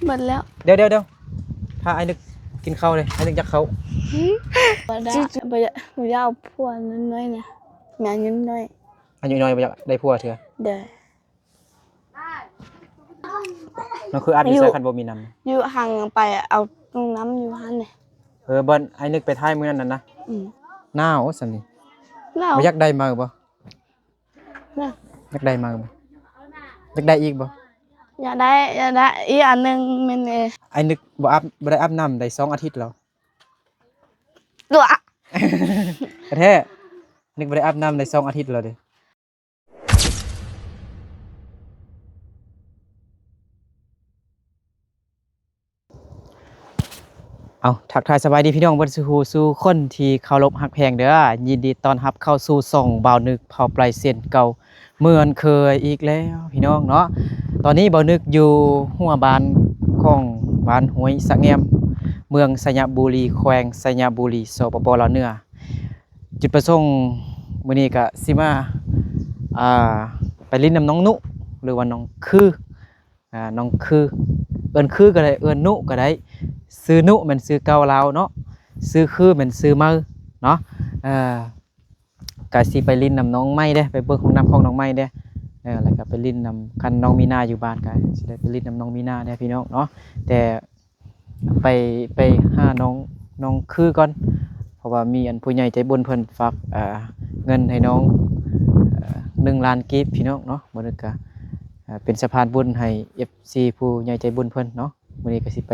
ໝົດແລ້ວ. ດຽວໆໆ ພາອ້າຍນຶກກິນເຂົ້າເດ້ ອ້າຍນຶກຢາກເຂົ້າ. ບໍ່ໄດ້ ບໍ່ຢາກ ບໍ່ຢາກເອົາຜົວນ້ອຍໆນະ ແມ່ອາຍຸນ້ອຍ. ອາຍຸນ້ອຍບໍ່ຢາກໄດ້ຜົວເທື່ອ. ໂດຍ. ນ້ອງຄືອາບຢູ່ໃສຄັນບໍ່ມີນ້ຳ? ຢູ່ຫັ້ນ ໄປເອົານ້ຳຢູ່ຫັ້ນເດ. ເອີ ບ່ອນອ້າຍນຶກໄປຖ່າຍມື້ນັ້ນນະ. ອືມ. ໜາວຊັ້ນນີ້. ໜາວ. ບໍ່ຢາກໄດ້ໃໝ່ບໍ່? ນະ ຢາກໄດ້ໃໝ່ບໍ່? ຢາກໄດ້ອີກບໍ່? ຢາກໄດ້ ຢາກໄດ້ອີກອັນໜຶ່ງແມ່ນເດ. ອ້າຍນຶກບໍ່ອາບ ບໍ່ໄດ້ອາບນ້ຳໄດ້ສອງອາທິດແລ້ວ. ຕົວະ ແທ້ ນຶກບໍ່ໄດ້ອາບນ້ຳໄດ້ສອງອາທິດແລ້ວເດ້. ເອົາ ທັກທາຍສະບາຍດີພີ່ນ້ອງເບິດສູ່ຜູ້ສູ່ຄົນທີ່ເຄົາລົບຮັກແພງເດີ. ຍິນດີຕ້ອນຮັບເຂົ້າສູ່ຊ່ອງບ່າວນຶກເຜົ່າໄປເຊັ່ນເກົ່າ ເໝືອນເຄີຍອີກແລ້ວພີ່ນ້ອງເນາະ. ຕອນນີ້ບ່າວນຶກຢູ່ຫົວບ້ານຂອງບ້ານຫ້ວຍສະແງມ ເມືອງໄຊຍະບູລີ ແຂວງໄຊຍະບູລີ ສປປ ລາວເໜືອ. ຈຸດປະສົງມື້ນີ້ກະຊິມາ ອ່າ ໄປຫຼິ້ນນຳນ້ອງນຸ ຫຼືວ່ານ້ອງຄື ອ່າ ນ້ອງຄື ເອີ້ນຄືກໍໄດ້ ເອີ້ນນຸກໍໄດ້. ຊື່ນຸແມ່ນຊື່ເກົ່າລາວເນາະ ຊື່ຄືແມ່ນຊື່ໃໝ່ເນາະ. ເອີ ກະຊິໄປຫຼິ້ນນຳນ້ອງໃໝ່ເດ້ ໄປເບິ່ງຫ້ອງນ້ຳຂອງນ້ອງໃໝ່ເດ້. ເອີ ແລ້ວກະໄປຫຼິ້ນນຳ ຄັນນ້ອງມີນາຢູ່ບ້ານກະຊິໄດ້ໄປຫຼິ້ນນຳນ້ອງມີນາເດ້ພີ່ນ້ອງເນາະ. ແຕ່ ໄປ ໄປຫານ້ອງ ນ້ອງຄືກ່ອນ ເພາະວ່າມີອັນຜູ້ໃຫຍ່ໃຈບຸນເພິ່ນຝາກ ເອີ ເງິນໃຫ້ນ້ອງ ເອີ ໜຶ່ງລ້ານກີບພີ່ນ້ອງເນາະ. ມື້ນີ້ກະ ເອີ ເປັນສະພານບຸນໃຫ້ເອັຟຊີຜູ້ໃຫຍ່ໃຈບຸນເພິ່ນເນາະ. ມື້ນີ້ກະຊິໄປ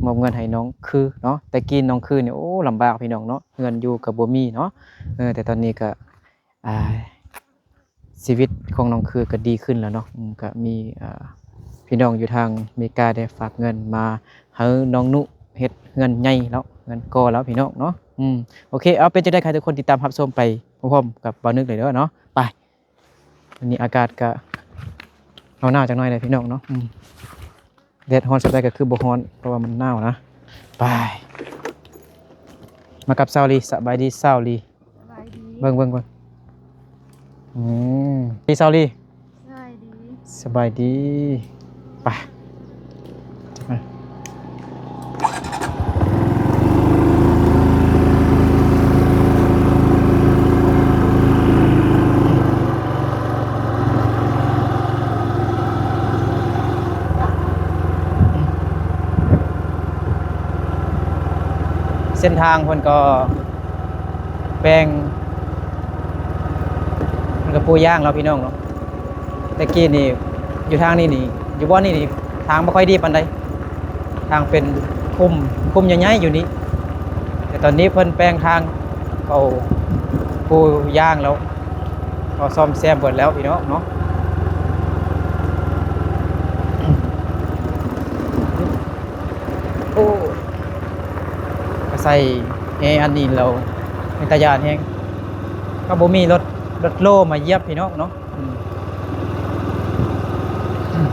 ມອບເງິນໃຫ້ນ້ອງຄືເນາະ. ແຕ່ກີ້ນ້ອງຄືນີ້ ໂອ້ ລຳບາກພີ່ນ້ອງເນາະ ເຮືອນຢູ່ກະບໍ່ມີເນາະ. ເອີ ແຕ່ຕອນນີ້ກະ ອ່າ ຊີວິດຂອງນ້ອງຄືກໍດີຂຶ້ນແລ້ວເນາະ. ອືມ ກໍມີ ອ່າ ພີ່ນ້ອງຢູ່ທາງອາເມລິກາໄດ້ຝາກເງິນມາໃຫ້ນ້ອງນຸເຮັດເຮືອນໃຫຍ່ແລ້ວ ເຮືອນກໍ່ແລ້ວພີ່ນ້ອງເນາະ. ອືມ ໂອເຄ ເອົາ ເປັນຈັ່ງໃດໃຫ້ທຸກຄົນຕິດຕາມຮັບຊົມໄປພ້ອມໆກັບບ່າວນຶກເລີຍເດີເນາະ. ໄປ ວັນນີ້ອາກາດກໍ ໜາວໆ ຈັກໜ້ອຍເດ້ພີ່ນ້ອງເນາະ. ອືມ ແດດຮ້ອນສ່ຳໃດກໍຄືບໍ່ຮ້ອນ ເພາະວ່າມັນໜາວນະ. ໄປ ມາກັບສາວລີ. ສະບາຍດີສາວລີ. ສະບາຍດີ. ເບິ່ງ ເບິ່ງ ເບິ່ງ. ອືມ ດີສາວລີ. ສະບາຍດີ. ສະບາຍດີ. ໄປ ເສັ້ນທາງເພິ່ນກໍແປງ ມັນກໍປູຢາງແລ້ວພີ່ນ້ອງເນາະ. ແຕ່ກີ້ນີ້ຢູ່ທາງນີ້ນີ້ ຢູ່ບ່ອນນີ້ນີ້ ທາງບໍ່ຄ່ອຍດີປານໃດ ທາງເປັນຂຸມ ຂຸມໃຫຍ່ໆຢູ່ນີ້. ແຕ່ຕອນນີ້ເພິ່ນແປງທາງ ເຂົາປູຢາງແລ້ວ ເຂົາສ້ອມແຊມເບິດແລ້ວພີ່ນ້ອງເນາະ. ໂອ້ ກະໃສ່ແຮ່ອັນນີ້ແລ້ວເປັນຕາຢ້ານແຮງ ກໍບໍ່ມີລົດ ລົດໂລມາຢຽບພີ່ນ້ອງເນາະ. ອືມ ອືມ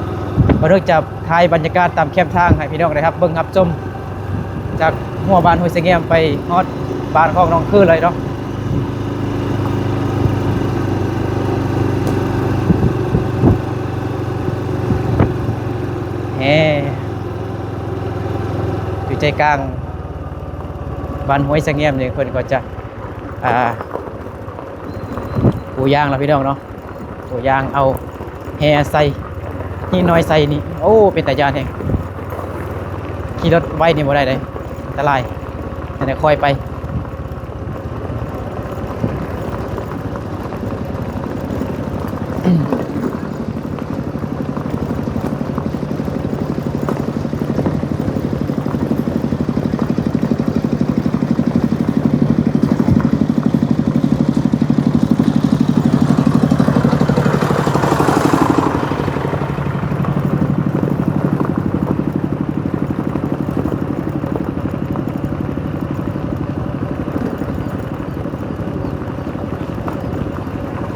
ບ່າວນຶກຈະຖ່າຍບັນຍາກາດຕາມແຄມທາງໃຫ້ພີ່ນ້ອງໄດ້ຮັບເບິ່ງຮັບຊົມ ຈາກຫົວບ້ານຫ້ວຍສະແງມໄປຮອດບ້ານຂອງນ້ອງຄືເລີຍເນາະ. ແຮ່ ຢູ່ໃຈກາງບ້ານຫ້ວຍສະແງມນີ້ ເພິ່ນກໍຈະ ອ່າ ປູຢາງແລ້ວພີ່ນ້ອງເນາະ. ໂຕຢ່າງເອົາແຮ່ໃສ່ ຫີນນ້ອຍໃສ່ນີ້ ໂອ້ ເປັນຕາຢ້ານແຮງ. ຂີ່ລົດໄວນີ້ບໍ່ໄດ້ເດ້ ອັນຕະລາຍ. ຈັ່ງໃດຄ່ອຍໄປ.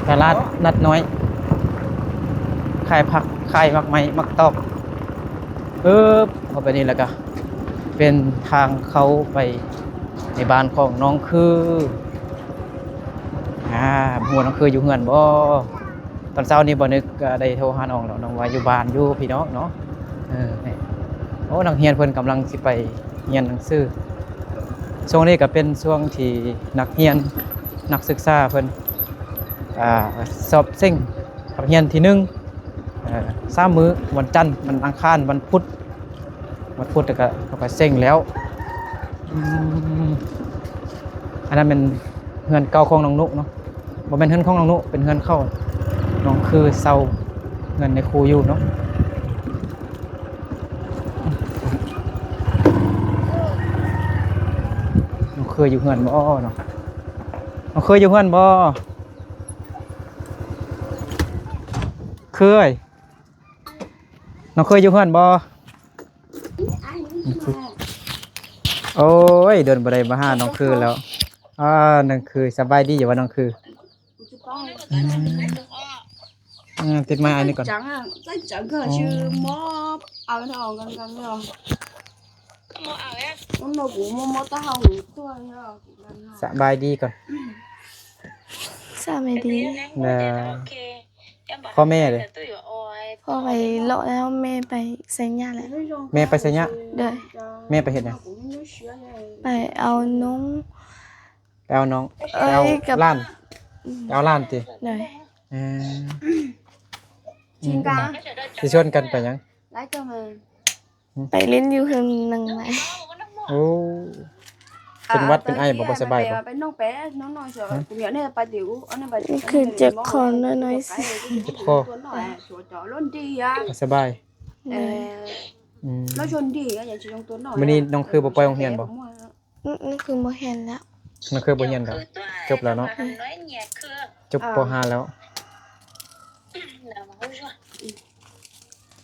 ຕະຫຼາດນັດນ້ອຍ ຂາຍຜັກ ຂາຍໝາກໄມ້ ໝາກຕອກ. ປຶບ ເຂົ້າໄປນີ້ແລ້ວກະເປັນທາງເຂົ້າໄປໃນບ້ານຂອງນ້ອງຄື. ອາ ບໍ່ຮູ້ວ່ານ້ອງຄືຢູ່ເຮືອນບໍ່? ຕອນເຊົ້ານີ້ບໍ່ນຶກກະໄດ້ໂທຫານ້ອງແລ້ວ ນ້ອງວ່າຢູ່ບ້ານຢູ່ພີ່ນ້ອງເນາະ. ເອີ ນີ້ ໂອ້ ນັກຮຽນເພິ່ນກຳລັງຊິໄປຮຽນໜັງສື. ຊ່ວງນີ້ກໍເປັນຊ່ວງທີ່ນັກຮຽນ ນັກສຶກສາເພິ່ນ ອ່າ ສອບເສັງນັກຮຽນທີໜຶ່ງ ເອີ ສາມມື້ ວັນຈັນ ວັນອັງຄານ ວັນພຸດ ວັນພຸດ ແລ້ວກໍເຂົາກໍເສັງແລ້ວ. ອືມ ອັນນັ້ນແມ່ນເຮືອນເກົ່າຂອງນ້ອງນຸເນາະ. ບໍ່ແມ່ນເຮືອນຂອງນ້ອງນຸ ເປັນເຮືອນເຂົາ. ນ້ອງຄືເຊົ່າເຮືອນໃນຄູຢູ່ເນາະ. ນ້ອງເຄີຍຢູ່ເຮືອນບໍ່ເນາະ? ນ້ອງເຄີຍຢູ່ເຮືອນບໍ່? ເຄີຍ. ນ້ອງເຄີຍຢູ່ເຮືອນບໍ່? ໂອ້ຍ ດົນບໍ່ໄດ້ມາຫານ້ອງຄືແລ້ວ. ອ່າ ນ້ອງຄື ສະບາຍດີຢູ່ບໍ່ນ້ອງຄື? ອືມ ຕິດໄມອັນນີ້ກ່ອນ. ສະບາຍດີກ່ອນ. ສະບາຍດີ. ເອີ ພໍ່ແມ່ເດ? ພໍ່ໄປເລາະແລ້ວ ແມ່ໄປໄຊຍະແລ້ວ. ແມ່ໄປໄຊຍະ? ໂດຍ. ແມ່ໄປເຮັດຫຍັງ? ໄປເອົານົງ. ໄປເອົານ້ອງ? ເອີຍ ໄປເອົາ ກັບ ຫຼານ? ອືມ ໄປເອົາຫຼານຕິ? ໂດຍ. ເອີ ອືມ ຊິຊວນກັນໄປຫຍັງ? ໄປຫຼິ້ນຢູ່ເຮືອນໜຶ່ງໃໝ່. ໂອ້ ເປັນຫວັດເປັນໄອບໍ່? ບໍ່ສະບາຍບໍ່? ຄືເຈັບຄໍນ້ອຍໆ. ເຈັບຄໍ ບໍ່ສະບາຍ. ເອີ ອືມ ມື້ນີ້ນ້ອງຄືບໍ່ໄປໂຮງຮຽນບໍ່? ອືມ ນ້ອງຄືບໍ່ຮຽນແລ້ວ. ນ້ອງຄືບໍ່ຮຽນແລ້ວ? ຈົບແລ້ວເນາະ. ອືມ ຈົບ ປໍຫ້າ ແລ້ວ.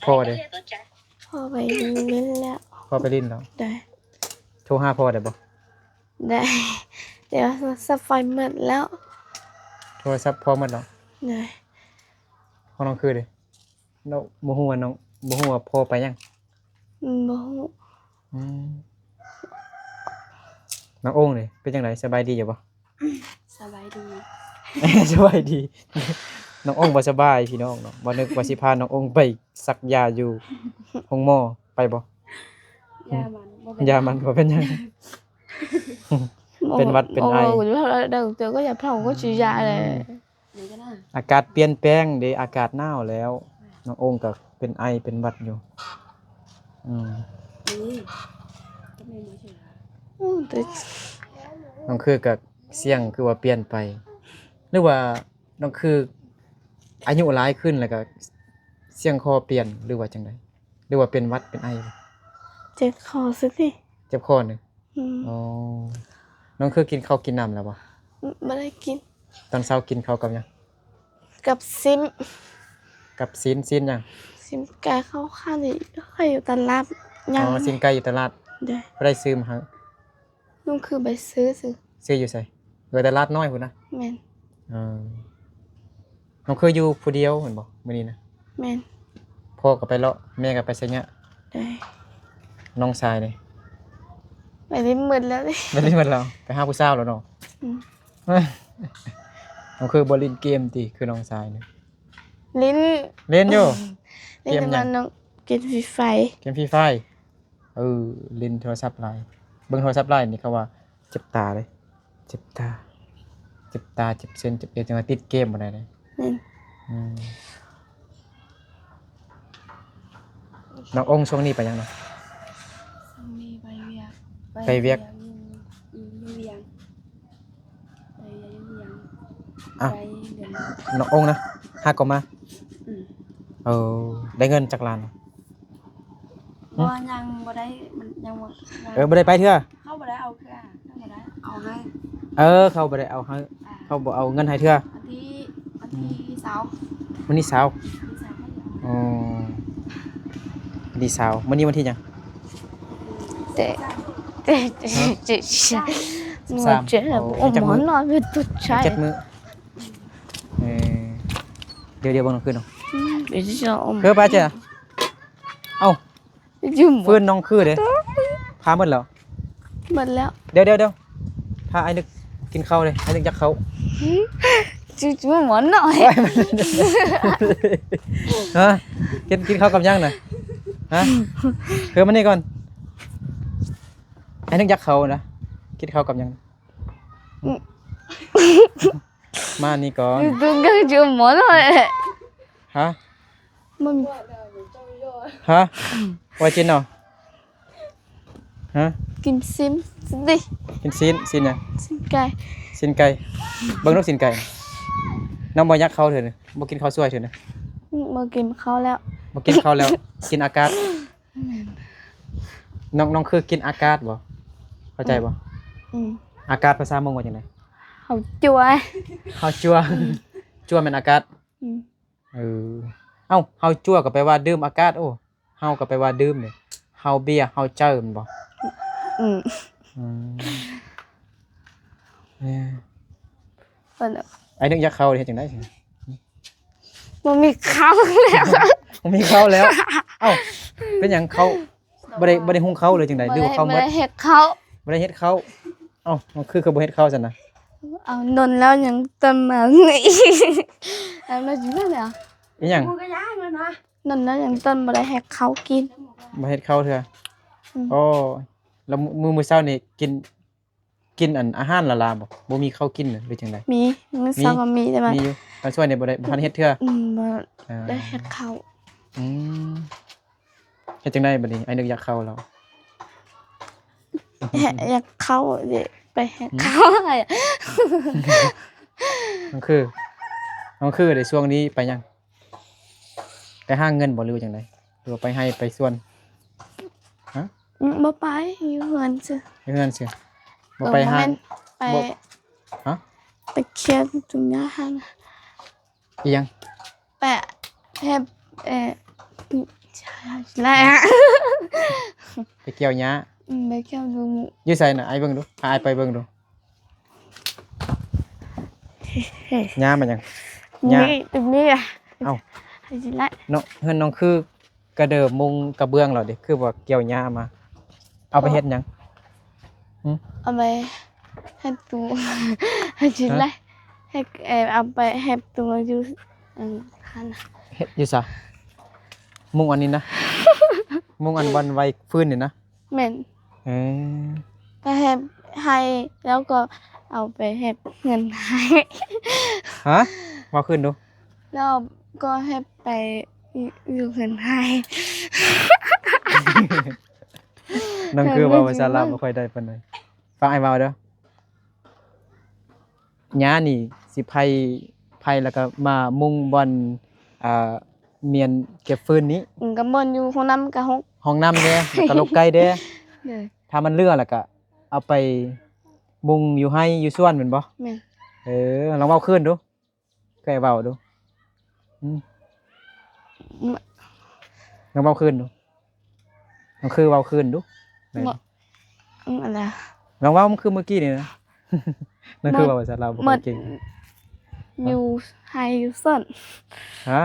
ພໍ່ເດ? ພໍ່ໄປຫຼິ້ນແລ້ວ. ພໍ່ໄປຫຼິ້ນແລ້ວ. ໂດຍ. ໂທຫາພໍ່ໄດ້ບໍ່? ໄດ້ ແຕ່ວ່າໂທລະສັບໄຟໝົດແລ້ວ. ໂທລະສັບພໍ່ໝົດແລ້ວ. ໂດຍ. ຂອງນ້ອງຄືເດ? ນ້ອງ ບໍ່ຮູ້ວ່ານ້ອງ ບໍ່ຮູ້ວ່າພໍ່ໄປຫຍັງ? ອືມ ບໍ່ຮູ້. ອືມ ນ້ອງໂອ່ງເດ ເປັນຈັ່ງໃດ? ສະບາຍດີຢູ່ບໍ່? ສະບາຍດີ. ສະບາຍດີ. ນ້ອງໂອ່ງບໍ່ສະບາຍພີ່ນ້ອງເນາະ. ບໍ່ນຶກວ່າຊິພານ້ອງໂອ່ງໄປສັກຢາຢູ່ໂຮງໝໍ. ໄປບໍ່? ຢາມັນ ບໍ່ເປັນ ຢາມັນ ບໍ່ເປັນຫຍັງ. ເປັນຫວັດເປັນໄອ. ອືມ ອາກາດປ່ຽນແປງເດ ອາກາດໜາວແລ້ວ. ນ້ອງໂອ່ງກໍເປັນໄອເປັນຫວັດຢູ່. ອືມ ອືມ ແຕ່ນ້ອງຄືກໍສຽງຄືວ່າປ່ຽນໄປ ຫຼືວ່ານ້ອງຄືອາຍຸຫຼາຍຂຶ້ນແລ້ວກໍສຽງຄໍປ່ຽນ ຫຼືວ່າຈັ່ງໃດ? ຫຼືວ່າເປັນຫວັດເປັນໄອ? ເຈັບຄໍຊື່ໆ. ເຈັບຄໍນີ້? ອືມ ອໍ ນ້ອງຄືກິນເຂົ້າກິນນ້ຳແລ້ວບໍ່? ອືມ ບໍ່ໄດ້ກິນ. ຕອນເຊົ້າກິນເຂົ້າກັບຫຍັງ? ກັບຊິ້ນ. ກັບຊີ້ນ. ຊີ້ນຫຍັງ? ຊີ້ນໄກ່. ເຂົ້າຂ້າງນີ້ຂ້ອຍຢູ່ຕະຫຼາດ. ອໍ ຊີ້ນໄກ່ຢູ່ຕະຫຼາດ. ໂດຍ. ຜູ້ໃດຊື້ມາໃຫ້? ນ້ອງຄືໄປຊື້. ຊື້ຢູ່ໃສ? ຢູ່ຕະຫຼາດນ້ອຍພຸ້ນນະ? ແມ່ນ. ເອີ ນ້ອງຄືຢູ່ຜູ້ດຽວແມ່ນບໍ່ມື້ນີ້ນະ? ແມ່ນ. ພໍ່ກໍໄປເລາະ ແມ່ກໍໄປໄຊຍະ. ໂດຍ. ນ້ອງຊາຍເດ? ໄປຫຼິ້ນໝົດແລ້ວເດ. ໄປຫຼິ້ນໝົດແລ້ວ. ໄປຫາຜູ້ສາວແລ້ວເນາະ. ອືມ ນ້ອງຄືບໍ່ຫຼິ້ນເກມຕິ ຄືນ້ອງຊາຍນີ້? ຫຼິ້ນ. ຫຼິ້ນຢູ່. ເກມຫຍັງ? ເກມຟຣີໄຟ. ເກມຟຣີໄຟ. ເອີ ຫຼິ້ນໂທລະສັບຫຼາຍ ເບິ່ງໂທລະສັບຫຼາຍນີ້ເຂົາວ່າເຈັບຕາເດ້. ເຈັບຕາ ເຈັບຕາ ເຈັບເສັ້ນ ເຈັບເອັນ ຈັ່ງວ່າຕິດເກມບໍ່ໄດ້ເດ້. ແມ່ນ. ອືມ ນ້ອງອົງຊ່ວງນີ້ໄປຫຍັງນະ? ຊ່ວງນີ້ໄປວຽກ. ໄປວຽກ ໄປວຽກຢູ່ ຢູ່ ຢູ່ວຽງ. ໄປວຽກຢູ່ວຽງ. ອ້າວ ໄປເດືອນ ນ້ອງອົງນະ ຫາກໍມາ. ອືມ. ເອີ ໄດ້ເງິນຈັກລ້ານ? ບໍ່ ຫຶ? ຍັງບໍ່ໄດ້ ມັນຍັງບໍ່ ຍັງ ເອີ ບໍ່ໄດ້ໄປເທື່ອ. ເຂົາບໍ່ໄດ້ເອົາເທື່ອ ເຂົາບໍ່ໄດ້ເອົາໃຫ້. ເອີ ເຂົາບໍ່ໄດ້ເອົາໃຫ້. ອ່າ ເຂົາບໍ່ເອົາເງິນໃຫ້ເທື່ອ. ວັນທີ ວັນທີ ອືມ ຊາວ. ວັນທີຊາວ. ວັນທີຊາວ. ອໍ ວັນທີຊາວ. ມື້ນີ້ວັນທີຫຍັງ? ເຈັດ. ເຈັດ. ເຈັດ. ເຈັດ. ສາມ. ໂອ້ ຍັງຈັກມື້? ເຈັດມື້. ເອີ ດຽວໆ ເບິ່ງນ້ອງຄືນເນາະ. ອືມ ເອີ ເອົາ ເອີ ໄປເຈົ້າ. ເອົ້າ ຢູ່ໝົດ ຟືນນ້ອງຄືເດ້ ພາໝົດແລ້ວ. ໝົດແລ້ວ. ດຽວໆ ພາອ້າຍນຶກກິນເຂົ້າເດ້ ອ້າຍນຶກຢາກເຂົ້າ. ອືມ ຈຸໆ ໝໍນ້ອຍ. ຮະ ກິນ ກິນເຂົ້າກັບຫຍັງນະ? ຮະ ເຄີມານີ້ກ່ອນ. ອ້າຍນຶກຢາກເຂົ້ານະ. ກິນເຂົ້າກັບຫຍັງ? ມານີ້ກ່ອນ. ฮະ? ບໍ່ມີ. ຮະ? ວ່າຈິນເນາະ. ຮະ? ກິນຊີ້ນດິ. ກິນຊີ້ນ? ຊີ້ນຫຍັງ? ຊີ້ນໄກ່. ຊີ້ນໄກ່. ເບິ່ງລູກຊີ້ນໄກ່. ນ້ອງບໍ່ຢາກເຂົ້າເທື່ອນີ້? ບໍ່ກິນເຂົ້າສວຍເທື່ອນີ້? ບໍ່ກິນເຂົ້າແລ້ວ. ບໍ່ກິນເຂົ້າແລ້ວ. ກິນອາກາດ. ແມ່ນ. ນ້ອງ ນ້ອງຄືກິນອາກາດບໍ່? ເຂົ້າໃຈບໍ່? ອືມ. ອາກາດພາສາມົ້ງວ່າຈັ່ງໃດ? ເຂົ້າຈົວ. ເຂົ້າຈົວ. ອືມ. ຈົວແມ່ນອາກາດ? ອືມ. ເອີ ເອົ້າ ເຮົາຈົວກໍແປວ່າດື່ມອາກາດ. ໂອ້ ເຮົາກໍແປວ່າດື່ມເດ. ເຮົາເບຍ ເຮົາເຈີ ແມ່ນບໍ່? ອືມ. ອືມ. ເອີ ເພິ່ນ ອ້າຍນຶກຢາກເຂົ້າເຮັດຈັ່ງໃດ? ບໍ່ມີເຂົ້າແລ້ວ. ບໍ່ມີເຂົ້າແລ້ວ. ເອົ້າ ເປັນຫຍັງເຂົ້າ ບໍ່ໄດ້ ບໍ່ໄດ້ຫຸງເຂົ້າ ຫຼືຈັ່ງໃດ? ຫຼືວ່າເຂົ້າໝົດ? ບໍ່ໄດ້ເຮັດເຂົ້າ. ບໍ່ໄດ້ເຮັດເຂົ້າ. ເອົ້າ ມັນຄື ຄືບໍ່ເຮັດເຂົ້າຊັ້ນນະ? ເອົາ ດົນແລ້ວຍັງຕ້ອນມາ. ອັນນັ້ນແລ້ວ ອີຫຍັງ? ດົນແລ້ວຍັງຕ້ອນບໍ່ໄດ້ເຮັດເຂົ້າກິນ. ບໍ່ເຮັດເຂົ້າເທື່ອ. ອືມ. ໂອ້ ແລ້ວມື້ ມື້ເຊົ້ານີ້ກິນ ກິນອັນອາຫານຫຼາໆບໍ່? ບໍ່ມີເຂົ້າກິນ ຫຼືຈັ່ງໃດ? ມີ ມື້ເຊົ້າກໍມີ ແຕ່ວ່າ ມີຢູ່ ຕອນຊ່ວງນີ້ບໍ່ໄດ້ ບໍ່ທັນເຮັດເທື່ອ. ອືມ ບໍ່ ອ່າ ໄດ້ເຮັດເຂົ້າ. ອືມ. ເຮັດຈັ່ງໃດບັດນີ້? ອ້າຍນຶກຢາກເຂົ້າແລ້ວ. ຢາກເຂົ້າເດ ໄປເຮັດເຂົ້າ. ອືມ. ມັນຄື ມັນຄືໃນຊ່ວງນີ້ໄປຫຍັງ? ໄປຫາເງິນບໍ່ ຫຼືວ່າຈັ່ງໃດ? ຫຼືວ່າໄປໄຮ່ໄປສວນ? ຮະ? ອືມ ບໍ່ໄປ ຢູ່ເຮືອນຊື່. ຢູ່ເຮືອນຊື່. ບໍ່ໄປຫາ ບໍ່ແມ່ນ ໄປ ບໍ່ ຮະ? ໄປເຄຍທຸງຫຍ້າຫັ້ນ. ອີຫຍັງ? ໄປເຮັດ ເອີ ໄປກ່ຽວຫຍ້າ. ອືມ ໄປກ່ຽວດູ. ຢູ່ໃສນະ? ອ້າຍເບິ່ງດູ ອ້າຍໄປເບິ່ງດູ. ຫຍ້າມັນຫຍັງ? ຫຍ້າ ນີ້ ຕົວນີ້ອະ. ເອົ້າ ເນາະ ເຮືອນນ້ອງຄືກະເດີມຸງກະເບື້ອງແລ້ວເດ ຄືວ່າກ່ຽວຫຍ້າມາ. ເອົາໄປເຮັດຫຍັງ? ຫຶ? ເອົາໄປເຮັດຕູ້ ເຮັດ ຮະ? ເຮັດ ເອີ ເອົາໄປເຮັດຕູ້ຢູ່ ອັນ ຫັ້ນນະ. ເຮັດຢູ່ໃສ? ມຸງອັນນີ້ນະ? ມຸງອັນບ່ອນໄວ້ຟືນນີ້ນະ? ແມ່ນ. ເອີ ໄປເຮັດໄຮ່ ແລ້ວກໍເອົາໄປເຮັດເຮືອນໄຮ່. ຮະ? ເວົ້າຄືນດູ. ແລ້ວກໍເຮັດໄປຢູ່ເຮືອນໄຮ່. ນ້ອງຄືເວົ້າພາສາລາວບໍ່ຄ່ອຍໄດ້ປານໃດ. ຟັງອ້າຍເວົ້າເດີ້. ຫຍ້ານີ້ຊິໄຜ່ ໄຜ່ແລ້ວກໍມາມຸງບ່ອນ ອ່າ ມ້ຽນເກັບຟືນນີ້. ອືມ ກັບບ່ອນຢູ່ຫ້ອງນ້ຳກະຫົກ. ຫ້ອງນ້ຳເດ້ ແລ້ວກໍລົກໄກ່ເດ້. ໂດຍ. ຖ້າມັນເຫຼືອແລ້ວກໍເອົາໄປມຸງຢູ່ໄຮ່ຢູ່ສວນແມ່ນບໍ່? ແມ່ນ. ເອີ ລອງເວົ້າຄືນດູ. ເຄີຍເວົ້າດູ. ອືມ ມ- ລອງເວົ້າຄືນດູ. ມັນຄືເວົ້າຄືນດູ. ບໍ່ ອືມ ອັນລະ ລອງເວົ້າ ມັນຄືມື້ກີ້ນີ້ນະ. ມັນຄືເວົ້າພາສາລາວບໍ່ຄ່ອຍເກັ່ງ. ຢູ່ໄຮ່ຢູ່ສວນ. ຮະ?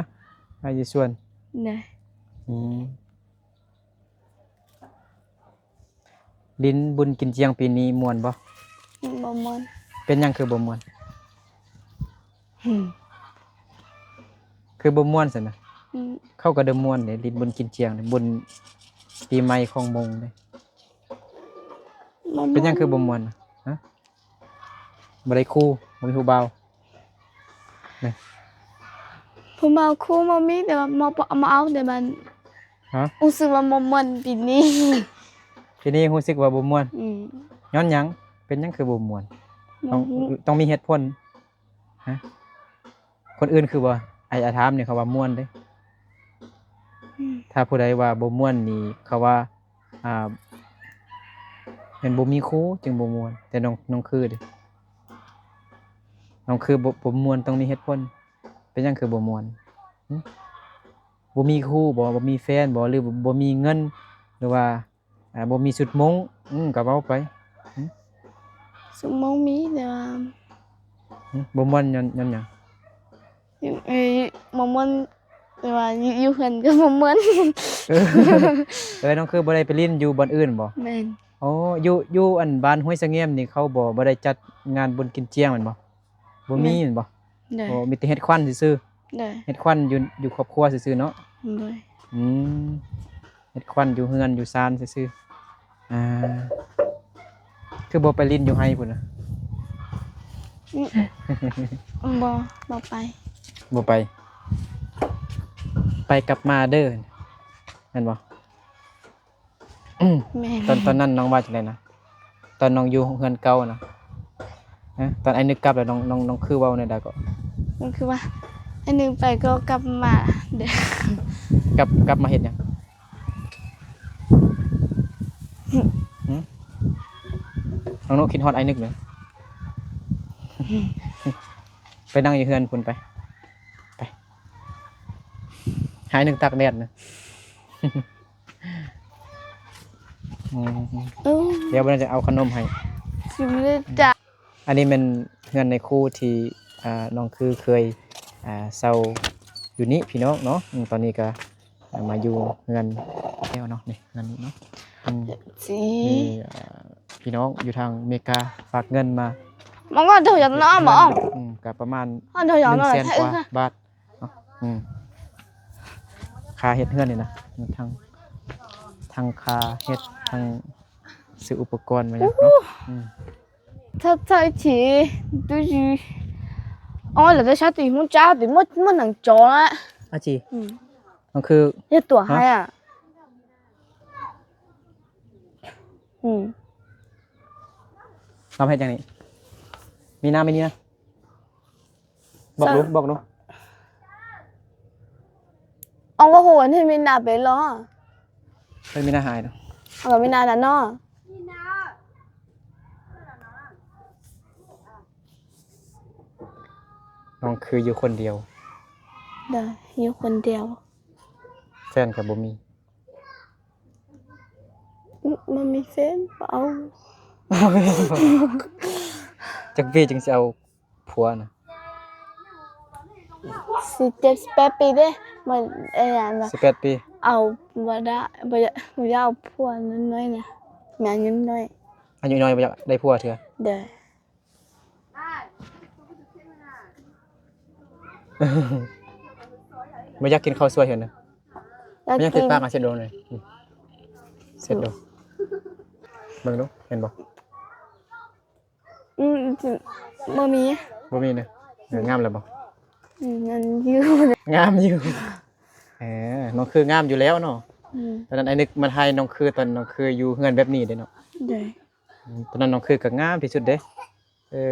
ໄຮ່ຢູ່ສວນ. ໂດຍ. ອືມ. ຫຼິ້ນບຸນກິນຈຽງປີນີ້ມ່ວນບໍ່? ບໍ່ມ່ວນ. ເປັນຫຍັງຄືບໍ່ມ່ວນ? ຫືມ ຄືບໍ່ມ່ວນຊັ້ນນະ? ອືມ ເຂົາກໍໄດ້ມ່ວນເດ້ ຫຼິ້ນບຸນກິນຈຽງເດ້ ບຸນປີໃໝ່ຂອງມົ້ງເດ້. ບໍ່ມ່ວນ. ເປັນຫຍັງຄືບໍ່ມ່ວນນະ? ຮະ? ບໍ່ໄດ້ຄູ່ ບໍ່ມີຜູ້ບ່າວ. ນີ້ ຜູ້ບ່າວຄູ່ບໍ່ມີ ແຕ່ວ່າບໍ່ ບໍ່ເອົາ ແຕ່ມັນ ຮະ? ຮູ້ສຶກວ່າບໍ່ມ່ວນປີນີ້. ປີນີ້ຮູ້ສຶກວ່າບໍ່ມ່ວນ. ອືມ ຍ້ອນຫຍັງ? ເປັນຫຍັງຄືບໍ່ມ່ວນ? ຕ້ອງ ບໍ່ຮູ້ ຕ້ອງມີເຫດຜົນ. ຮະ? ຄົນອື່ນຄືບໍ່ ອ້າຍ ອ້າຍຖາມນີ້ ເຂົາວ່າມ່ວນເດ້. ອືມ ຖ້າຜູ້ໃດວ່າບໍ່ມ່ວນນີ້ ເຂົາວ່າ ອ່າ ແມ່ນບໍ່ມີຄູ່ຈຶ່ງບໍ່ມ່ວນ. ແຕ່ນ້ອງ ນ້ອງຄືເດ້ ນ້ອງຄືບໍ່ ບໍ່ມ່ວນ ຕ້ອງມີເຫດຜົນ. ເປັນຫຍັງຄືບໍ່ມ່ວນ? ຫຶ? ບໍ່ມີຄູ່ບໍ? ບໍ່ມີແຟນບໍ? ຫຼືບໍ່ມີເງິນ? ຫຼືວ່າ ອ່າ ບໍ່ມີຊຸດມົ້ງ? ອືມ ກໍເວົ້າໄປ. ຫຶ? ຊຸດມົ້ງມີ ແຕ່ວ່າ ຫຶ? ບໍ່ມ່ວນຍ້ອນ ຍ້ອນຫຍັງ? ເອີ ບໍ່ມ່ວນ ແຕ່ວ່າຢູ່ ຢູ່ເຮືອນກໍບໍ່ມ່ວນ. ເອີ ເອີ ນ້ອງຄືບໍ່ໄດ້ໄປຫຼິ້ນຢູ່ບ່ອນອື່ນບໍ? ແມ່ນ. ໂອ້ ຢູ່ ຢູ່ອັນບ້ານຫ້ວຍສະແງມນີ້ ເຂົາບໍ່ ບໍ່ໄດ້ຈັດງານບຸນກິນຈຽງແມ່ນບໍ່? ບໍ່ມີແມ່ນບໍ່? ໂດຍ. ໂອ້ ມີແຕ່ເຮັດຂວັນຊື່ໆ. ໂດຍ. ເຮັດຂວັນຢູ່ ຢູ່ຄອບຄົວຊື່ໆເນາະ. ໂດຍ. ອືມ. ເຮັດຄວັນຢູ່ເຮືອນຢູ່ຊານຊື່ໆ. ອ່າ ຄືບໍ່ໄປຫຼິ້ນຢູ່ໄຮ່ພຸ້ນນະ? ອືມ ບໍ່ ບໍ່ໄປ. ບໍ່ໄປ. ໄປກັບມາເດີ ແມ່ນບໍ່? ແມ່ນ. ຕອນ ຕອນນັ້ນນ້ອງວ່າຈັ່ງໃດນະ? ຕອນນ້ອງຢູ່ເຮືອນເກົ່ານະ? ຮະ? ຕອນອ້າຍນຶກກັບແລ້ວ ນ້ອງ ນ້ອງ ນ້ອງຄືເວົ້າແນວໃດເກາະ? ມັນຄືວ່າ ອ້າຍນຶກໄປກໍກັບມາເດີ. ກັບ ກັບມາເຮັດຫຍັງ? ຫຶ? ນ້ອງນຸຄິດຮອດອ້າຍນຶກເນາະ. ໄປນັ່ງຢູ່ເຮືອນພຸ້ນໄປ. ໄປ ໃຫ້ອ້າຍນຶກຕາກແດດນະ. ອືມ ເອີ ດຽວເພິ່ນຈະເອົາຂະໜົມໃຫ້. ຊິບໍ່ໄດ້ຈະ ອັນນີ້ແມ່ນເຮືອນນາຍຄູທີ່ ອ່າ ນ້ອງຄືເຄີຍ ອ່າ ເຊົ່າຢູ່ນີ້ພີ່ນ້ອງເນາະ. ອືມ ຕອນນີ້ກໍ ອ່າ ມາຢູ່ເຮືອນແລ້ວເນາະ. ນີ້ເຮືອນນີ້ເນາະ. ອືມ ຊິ ນີ້ ອ່າ ພີ່ນ້ອງຢູ່ທາງເມກາຝາກເງິນມາ. ມັນກໍຖືກຢ່າງນັ້ນບໍ່? ອືມ ກໍປະມານ ມັນຖືກຢ່າງນັ້ນ ໜຶ່ງແສນກວ່າບາດ. ເນາະ ອືມ ຄ່າເຮັດເຮືອນນີ້ນະ ທັງ ທັງຄ່າເຮັດ ທັງຊື້ອຸປະກອນມາຫຍັງເນາະ. ໂອ້ໂຫ ອືມ ເທົ່າ ເທົ່າທີ່ດູຢູ່ ອໍ ແລ້ວແຕ່ຊາຕິຮູ້ຈັກຕິໝົດ ໝົດໜັງຈໍລະ ອາຈີ. ອືມ ມັນຄື ເຮັດຕົວໃຫ້ອະ. ອືມ ລາວເຮັດຫຍັງນີ້? ມີນ້ຳໄໝນີ້ນະ? ບອກດູ ບອກດູ. ເອົາ ບໍ່ຮູ້ ອັນນີ້ມີໜ້າເປັນເນາະ ເພິ່ນມີໜ້າຫາຍເນາະ. ເອົາ ມີໜ້ານັ້ນເນາະ. ນ້ອງຄືຢູ່ຄົນດຽວ. ໂດຍ ຢູ່ຄົນດຽວ. ແຟນກໍບໍ່ມີ. ອື ບໍ່ມີແຟນ ບໍ່ເອົາ. ຈັກປີຈຶ່ງຊິເອົາຜົວນະ? ສິບເຈັດ ສິບແປດປີເດ້. ບໍ່ ເອີ ອັນວ່າ ສິບແປດປີ ເອົາບໍ່ໄດ້ ບໍ່ຢາກ ບໍ່ຢາກເອົາຜົວນ້ອຍໆນະ ແມ່ນອາຍຸນ້ອຍ. ອາຍຸນ້ອຍບໍ່ຢາກໄດ້ຜົວເທື່ອ. ໂດຍ. ບໍ່ຢາກກິນເຂົ້າສວຍເຫັນນະ. ບໍ່ຢາກຕິດປາກ ອາ ເຊັດດູນີ້ ອືມ ເຊັດດູ ເບິ່ງດູ ເຫັນບໍ່? ອືມ ບໍ່ມີ ບໍ່ມີນະ. ເອີ ງາມແລ້ວບໍ່? ອືມ ງາມຢູ່ ງາມຢູ່. ເອີ ນ້ອງຄືງາມຢູ່ແລ້ວເນາະ. ອືມ ຕອນນັ້ນອ້າຍນຶກມາຖ່າຍນ້ອງຄື ຕອນນ້ອງຄືຢູ່ເຮືອນແບບນີ້ເດ້ເນາະ. ໂດຍ. ອືມ ຕອນນັ້ນນ້ອງຄືກໍງາມທີ່ສຸດເດ້. ເອີ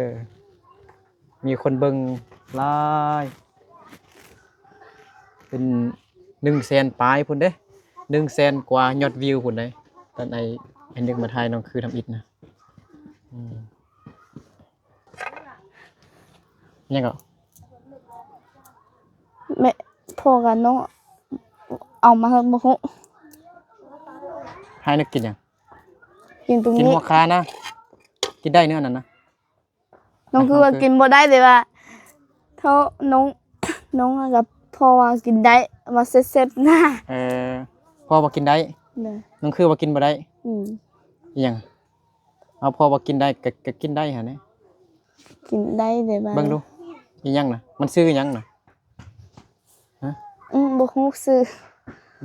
ມີຄົນເບິ່ງຫຼາຍ ເປັນໜຶ່ງແສນປາຍພຸ້ນເດ້ ໜຶ່ງແສນກວ່າຍອດວິວພຸ້ນເດ້ ຕອນໄອ້ ໄອ້ນຶກມາຖ່າຍນ້ອງຄືທຳອິດນະ. ອືມ ຫຍັງເກາະ? ແມ່ ພໍ່ກັບນ້ອງເອົາມາໃຫ້ບໍ່ຮູ້. ໃຫ້ນຶກກິນຫຍັງ? ກິນຕົງນີ້ ກິນຫົວຄານະ ກິນໄດ້ເນື້ອນັ້ນນະ. ນ້ອງຄືວ່າກິນບໍ່ໄດ້ ແຕ່ວ່າເທົ່ານ້ອງ ນ້ອງກັບພໍ່ວ່າກິນໄດ້ ວ່າແຊບໆນະ. ເອີ ພໍ່ວ່າກິນໄດ້. ໂດຍ. ນ້ອງຄືວ່າກິນບໍ່ໄດ້. ອືມ ອີຫຍັງ? ເອົາ ພໍ່ວ່າກິນໄດ້ ກໍ ກໍກິນໄດ້ຫັ້ນແຫຼະ. ກິນໄດ້ ແຕ່ວ່າ ເບິ່ງດູ ອີຫຍັງນະ? ມັນຊື່ຫຍັງນະ? ຮະ? ອືມ ບໍ່ຮູ້ຊື່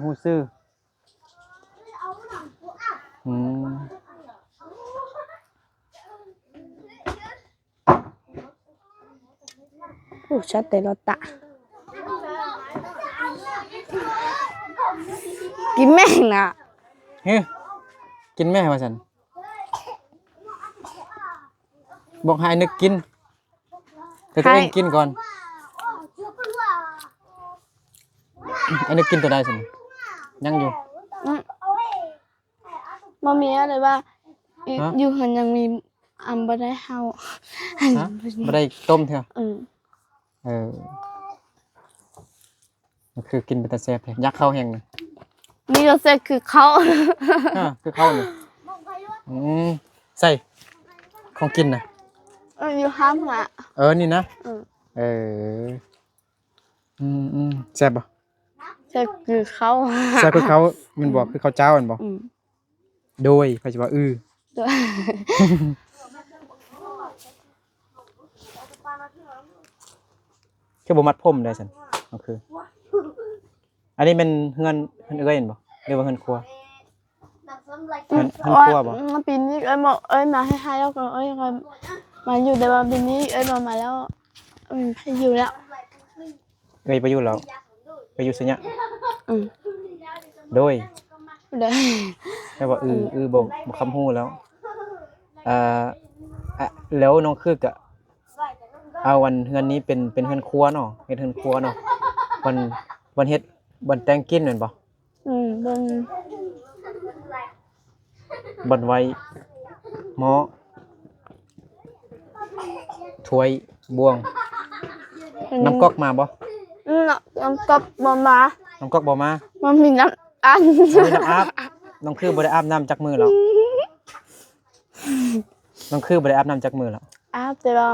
ບໍ່ຮູ້ຊື່. ອືມ ໂອ້ ຊັດແຕ່ລະຕະ ກິນແມ່ນະ. ເຮີ ກິນແມ່ວ່າຊັ້ນ ບອກໃຫ້ນຶກກິນ. ແຕ່ຕົວເອງກິນກ່ອນ. ອັນນີ້ກິນຕົວໃດຊັ້ນ? ຍັງຢູ່. ອືມ ບໍ່ມີ ແຕ່ວ່າ ຮະ? ຢູ່ເຮືອນຍັງມີ ອຳ ບໍ່ໄດ້ເຮົາ. ຮະ? ບໍ່ໄດ້ຕົ້ມເທື່ອ? ອືມ ເອີ. ມັນຄືກິນເປັນຕາແຊບແທ້ ຢາກເຂົ້າແຮງນະ. ນີ້ກໍແຊບຄືເຂົ້າ. ຮະ ຄືເຂົ້ານີ້. ອືມ ໃສ່ຂອງກິນນະ. ເອີ ຢູ່ຫ້າງນະ. ເອີ ນີ້ນະ. ອືມ ເອີ ອືມໆ ແຊບບໍ່? ແຊບຄືເຂົ້າ ແຊບຄືເຂົ້າແມ່ນບໍ່? ອືມ ຄືເຂົ້າເຈົ້າແມ່ນບໍ່? ອືມ ໂດຍ ໃຜຊິວ່າ ອື ໂດຍ ຄືບໍ່ມັດຜົມໄດ້ຊັ້ນ? ໂອເຄ ອັນນີ້ແມ່ນເຮືອນ ເຮືອນເອື້ອຍແມ່ນບໍ່? ຫຼືວ່າເຮືອນຄົວ? ເຮືອນ ເຮືອນຄົວບໍ່? ອືມ ປີນີ້ເອື້ອຍບໍ່ ເອື້ອຍມາໃຫ້ ໃຫ້ແລ້ວກໍເອື້ອຍກໍມາຢູ່ ແຕ່ວ່າປີນີ້ເອື້ອຍບໍ່ມາແລ້ວ ອືມ ໃຫ້ຢູ່ແລ້ວ. ເອື້ອຍໄປຢູ່ແລ້ວ ໄປຢູ່ໄສຍະ? ອືມ ໂດຍ ໂດຍ ແປວ່າ ອື ອື ອື ບໍ່ ບໍ່ຄຳຮູ້ແລ້ວ. ອ່າ ອະ ແລ້ວນ້ອງຄືກະເອົາອັນເຮືອນນີ້ເປັນ ເປັນເຮືອນຄົວເນາະ ເຮັດເຮືອນຄົວເນາະ ບ່ອນ ບ່ອນເຮັດ ບ່ອນແຕ່ງກິນແມ່ນບໍ່? ອືມ ເບິ່ງ ບ່ອນໄວ້ໝໍ້ ຖ້ວຍ ບ່ວງ. ອືມ ນ້ຳກອກມາບໍ່? ອືມ ນ້ຳກອກບໍ່ມາ ນ້ຳກອກບໍ່ມາ ບໍ່ມີນ້ຳອາບ ບໍ່ມີນ້ຳອາບ. ນ້ອງຄືບໍ່ໄດ້ອາບນ້ຳຈັກມື້ແລ້ວ? ນ້ອງຄືບໍ່ໄດ້ອາບນ້ຳຈັກມື້ແລ້ວ? ອາບ ແຕ່ວ່າ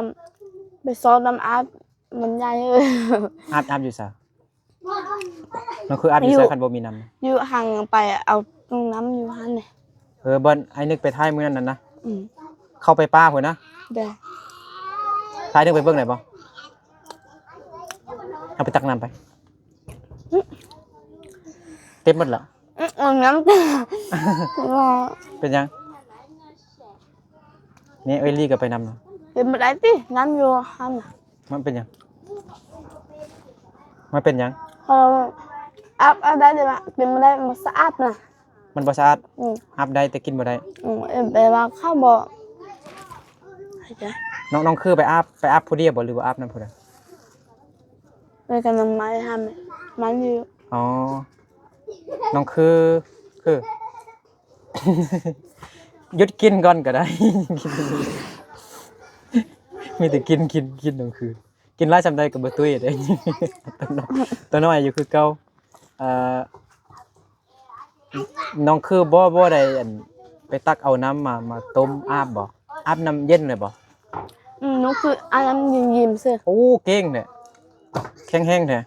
ໄປຊອກນ້ຳອາບມັນໃຫຍ່. ອາບ ອາບຢູ່ໃສ? ມັນຄືອາບຢູ່ໃສ ຢູ່ ຄັນບໍ່ມີນ້ຳ? ຢູ່ຫັ້ນ ໄປເອົານ້ຳຢູ່ຫັ້ນແຫຼະ. ເອີ ບ່ອນອ້າຍນຶກໄປຖ່າຍມື້ນັ້ນນະ. ອືມ ເຂົ້າໄປປ່າພຸ້ນນະ. ໂດຍ ຖ່າຍນຶກໄປເບິ່ງໄດ້ບໍ່? ເອົາໄປຕັກນ້ຳໄປ. ອືມ ເຕັມໝົດແລ້ວ. ອືມ ເອົານ້ຳ ເປັນຫຍັງ? ນີ້ເອື້ອຍລີກໍໄປນຳ. ເປັນບໍ່ໄດ້ຕິ ນ້ຳຢູ່ຫັ້ນນະ. ມັນເປັນຫຍັງ? ມັນເປັນຫຍັງ? ເອີ ອາບ ອາບໄດ້ ແຕ່ວ່າເປັນບໍ່ໄດ້ ມັນບໍ່ສະອາດນະ. ມັນບໍ່ສະອາດ? ອືມ ອາບໄດ້ແຕ່ກິນບໍ່ໄດ້. ອືມ ແປວ່າເຂົາບໍ່ ນ້ອງ ນ້ອງຄືໄປອາບ ໄປອາບຜູ້ດຽວບໍ່ ຫຼືວ່າອາບນຳຜູ້ໃດ? ໄປກັບນ້ອງໄມ້ຫັ້ນ ມັນຢູ່. ອໍ ນ້ອງຄື ຄື ຢຸດກິນກ່ອນກໍໄດ້. ມີແຕ່ກິນ ກິນ ກິນທັງຄືນ ກິນຫຼາຍສ່ຳໃດກໍບໍ່ຕຸ້ຍເດ້. ຕົວນ້ອຍ ຕົວນ້ອຍຢູ່ຄືເກົ່າ. ເອີ ນ້ອງຄືບໍ່ ບໍ່ໄດ້ ອັນ ໄປຕັກເອົານ້ຳມາ ມາຕົ້ມອາບບໍ່? ອາບນ້ຳເຢັນເລີຍບໍ່? ອືມ ນ້ອງຄືອາບນ້ຳເຢັນໆຊື່. ໂອ້ ເກັ່ງແທ້ ແຂງແຮງແທ້.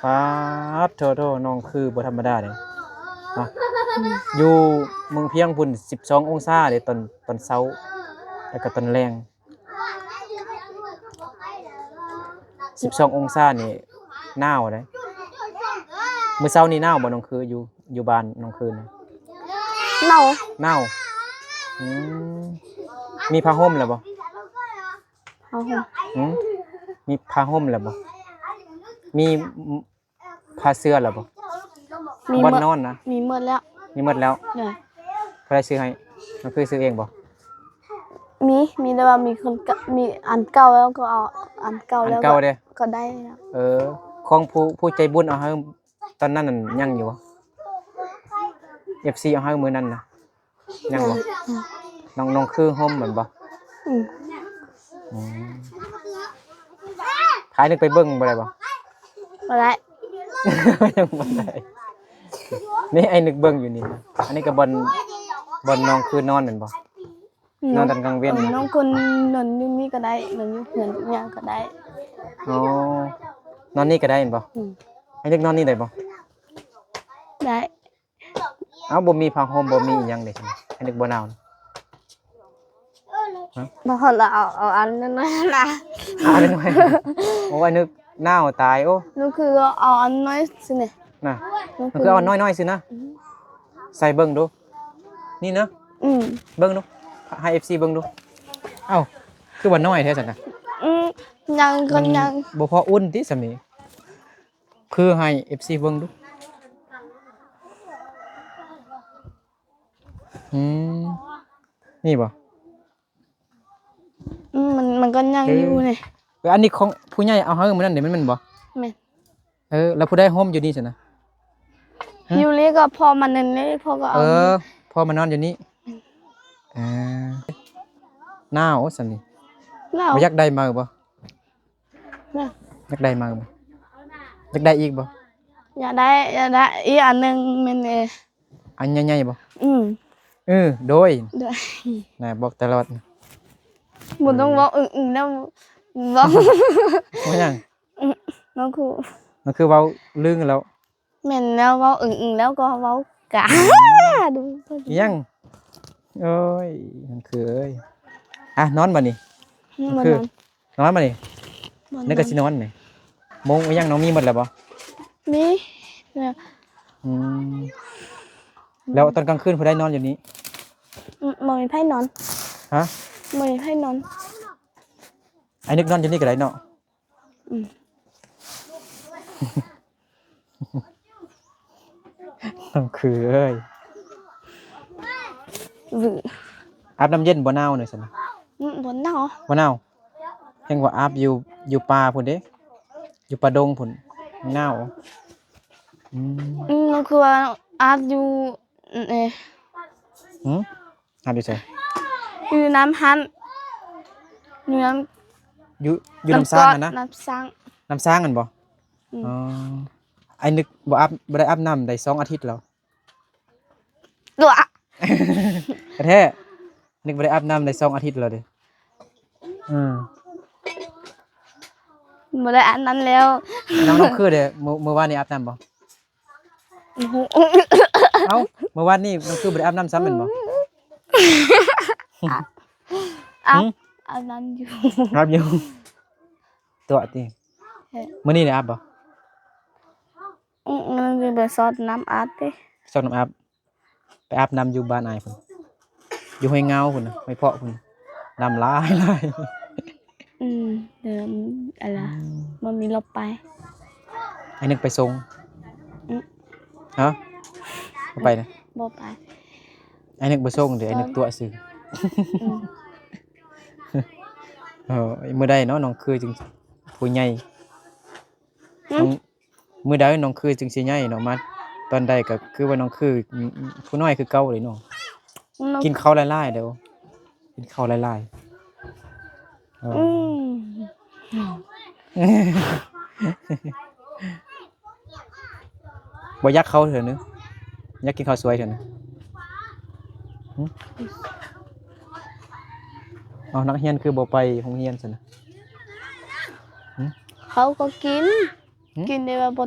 ປາດໂທ້ໆ ນ້ອງຄືບໍ່ທຳມະດາເດ້ເນາະ. ຢູ່ເມືອງພຽງພຸ້ນ ສິບສອງອົງສາເດ້ ຕອນ ຕອນເຊົ້າ ແລ້ວກໍຕອນແລງ ສິບສອງອົງສານີ້ ໜາວເດ້. ມື້ເຊົ້ານີ້ໜາວບໍ່ ນ້ອງຄື ຢູ່ ຢູ່ບ້ານນ້ອງຄືນະ? ໜາວ ໜາວ. ອືມ ມີຜ້າຫົ່ມແລ້ວບໍ່? ຜ້າຫົ່ມ ຫືມ ມີຜ້າຫົ່ມແລ້ວບໍ່? ມີຜ້າເສື່ອແລ້ວບໍ່? ມີ ບ່ອນນອນນະ? ມີໝົດແລ້ວ ມີໝົດແລ້ວ. ໂດຍ ຜູ້ໃດຊື້ໃຫ້? ນ້ອງຄືຊື້ເອງບໍ່? ມີ ມີ ແຕ່ວ່າມີຄົນກະ ມີອັນເກົ່າແລ້ວກໍເອົາອັນເກົ່າ ອັນເກົ່າເດ້ ກໍໄດ້ແລ້ວ. ເອີ ຂອງຜູ້ ຜູ້ໃຈບຸນເອົາໃຫ້ຕອນນັ້ນນັ້ນຍັງຢູ່ບໍ່? ເອັຟຊີເອົາໃຫ້ມື້ນັ້ນນະ ຍັງບໍ່? ອືມ ນ້ອງ ນ້ອງຄືຮົ່ມແມ່ນບໍ່? ອືມ ອືມ ພານຶກໄປເບິ່ງບໍ່ໄດ້ບໍ່? ບໍ່ໄດ້ ຍັງບໍ່ໄດ້. ນີ້ອ້າຍນຶກເບິ່ງຢູ່ນີ້ນະ. ອັນນີ້ກໍບ່ອນ ບ່ອນນ້ອງຄືນອນແມ່ນບໍ່? ອືມ ນອນຕອນກາງເວັນ. ເອີ ນ້ອງຄືນອນຢູ່ນີ້ກໍໄດ້ ນອນຢູ່ເຮືອນຫຍັງກໍໄດ້. ອໍ ນອນນີ້ກໍໄດ້ແມ່ນບໍ່? ອືມ ອ້າຍນຶກນອນນີ້ໄດ້ບໍ່? ໄດ້. ເອົ້າ ບໍ່ມີຜ້າຫົ່ມ ບໍ່ມີອີ່ຫຍັງເດ້ ອ້າຍນຶກບໍ່ໜາວນະ? ຮະ ບໍ່ ລະເອົາ ເອົາອັນນ້ອຍໆນະ ເອົາອັນນ້ອຍໆ. ໂອ້ ອ້າຍນຶກໜາວຕາຍ. ໂອ້ ນ້ອງຄືເອົາອັນນ້ອຍຊື່ນະ ນະ ນ້ອງຄືເອົາອັນນ້ອຍໆຊື່ນະ. ອືມ ໃສ່ເບິ່ງດູ ນີ້ນະ. ອືມ ເບິ່ງດູ ໃຫ້ເອັຟຊີເບິ່ງດູ. ເອົ້າ ຄືວ່ານ້ອຍແທ້ຊັ້ນນະ? ອືມ ຍັງ ມັນຍັງບໍ່ພໍອຸ່ນຕິສ່ຳນີ້? ຄືໃຫ້ເອັຟຊີເບິ່ງດູ. ອືມ ນີ້ບໍ່? ອືມ ມັນ ມັນກໍຍັງຢູ່ນີ້. ເອີ ອັນນີ້ຂອງຜູ້ໃຫຍ່ເອົາໃຫ້ມື້ນັ້ນເດ້ ແມ່ນບໍ່? ແມ່ນ. ເອີ ແລ້ວຜູ້ໃດຮົ່ມຢູ່ນີ້ຊັ້ນນະ? ຮະ? ຢູ່ນີ້ກໍພໍ່ມານອນນີ້ ພໍ່ກໍເອົາ. ເອີ ພໍ່ມານອນຢູ່ນີ້. ເອີ ໜາວຊັ້ນນີ້. ໜາວ. ບໍ່ຢາກໄດ້ໃໝ່ບໍ່? ນະ ຢາກໄດ້ມາກບໍ່? ຢາກໄດ້ອີກບໍ່? ຢາກໄດ້ ຢາກໄດ້ອີກອັນໜຶ່ງແມ່ນເດ. ອັນໃຫຍ່ໆບໍ່? ອືມ ເອີ ໂດຍ ໂດຍ ນະ ບອກຕະຫຼອດ. ບໍ່ຕ້ອງເວົ້າອຶງໆນຳ ເວົ້າ ເວົ້າຫຍັງ? ອືມ ນ້ອງຄື ນ້ອງຄືເວົ້າລຶ້ງແລ້ວ. ແມ່ນແລ້ວ ເວົ້າອຶງໆແລ້ວກໍເວົ້າກາ ຫຍັງ? ໂອ້ຍ ນ້ອງຄືເອີຍ ອ່ະ ນອນບາດນີ້. ອືມ ຄື ນອນ ນອນບາດນີ້. ນີ້ກໍຊິນອນນີ້. ມຸ້ງອີ່ຫຍັງນ້ອງມີໝົດແລ້ວບໍ່? ມີ ແລ້ວ ອືມ ແລ້ວຕອນກາງຄືນຜູ້ໃດນອນຢູ່ນີ້? ອືມ ບໍ່ມີໃຜນອນ. ຮະ? ບໍ່ມີໃຜນອນ. ອ້າຍນຶກນອນຢູ່ນີ້ກໍໄດ້ເນາະ. ອືມ ນ້ອງຄືເອີຍ ວື ອາບນ້ຳເຢັນບໍ່ໜາວນີ້ຊັ້ນນະ? ອືມ ບໍ່ໜາວ ບໍ່ໜາວ. ແຮ່ງວ່າອາບຢູ່ ຢູ່ປ່າພຸ້ນເດ້ ຢູ່ປ່າດົງພຸ້ນ ໜາວ. ອືມ ອືມ ນ້ອງຄືວ່າອາບຢູ່ ເອ ຫື? ອາບຢູ່ໃສ? ຢູ່ນ້ຳຫັ້ນ ຢູ່ນ້ຳ ຢູ່ ຢູ່ນ້ຳຊາງຫັ້ນນະ? ນ້ຳຊາງ ນ້ຳຊາງຫັ້ນບໍ່? ອືມ ອໍ ອ້າຍນຶກບໍ່ອາບ ບໍ່ໄດ້ອາບນ້ຳໄດ້ສອງອາທິດແລ້ວ. ຕົວະ ແທ້ ນຶກບໍ່ໄດ້ອາບນ້ຳໄດ້ສອງອາທິດແລ້ວເດ້. ອືມ ບໍ່ໄດ້ອາບນ້ຳແລ້ວ. ນ້ອງ ນ້ອງຄືເດ້ ມື້ ມື້ວານນີ້ອາບນ້ຳບໍ່? ໂອ້ໂຫ ເອົ້າ ມື້ວານນີ້ນ້ອງຄືບໍ່ໄດ້ອາບນ້ຳຊ້ຳແມ່ນບໍ່? ອາບ ອາບ ຫື? ອາບນ້ຳຢູ່ ອາບຢູ່. ຕົວະຕິ ເອີ ມື້ນີ້ໄດ້ອາບບໍ່? ອືມ ມັນຊິໄປຊອດນ້ຳອາບຕິ ຊອດນ້ຳອາບ. ໄປອາບນ້ຳຢູ່ບ້ານອ້າຍພຸ້ນ ຢູ່ຫ້ວຍງາວພຸ້ນນະ ຫ້ວຍເພາະພຸ້ນ ນ້ຳຫຼາຍໆ. ອືມ ເດີ ອັນລະ ອືມ ບໍ່ມີລົດໄປ. ອ້າຍນຶກໄປສົ່ງ. ອືມ ຮະ? ບໍ່ໄປນະ? ບໍ່ໄປ. ອ້າຍນຶກບໍ່ສົ່ງເດ້ ອ້າຍນຶກຕົວະຊື່. ອືມ ເອີ ມື້ໃດເນາະ ນ້ອງຄືຈຶ່ງຜູ້ໃຫຍ່? ຫື? ນ້ອງ ມື້ໃດນ້ອງຄືຈຶ່ງຊິໃຫຍ່ເນາະ ມາຕອນໃດກໍຄືວ່ານ້ອງຄືຜູ້ນ້ອຍຄືເກົ່າເລີຍເນາະ. ນ້ອງ ກິນເຂົ້າຫຼາຍໆເດີ້ ກິນເຂົ້າຫຼາຍໆ. ເອີ ອືມ ບໍ່ຢາກເຂົ້າເທື່ອໜຶ່ງ ຢາກກິນເຂົ້າສວຍເທື່ອໜຶ່ງ. ຫຶ? ເອົາ ນັກຮຽນຄືບໍ່ໄປໂຮງຮຽນຊັ້ນນະ? ຫຶ? ເຂົາກໍກິນ. ຫຶ? ກິນໄດ້ວ່າບໍ່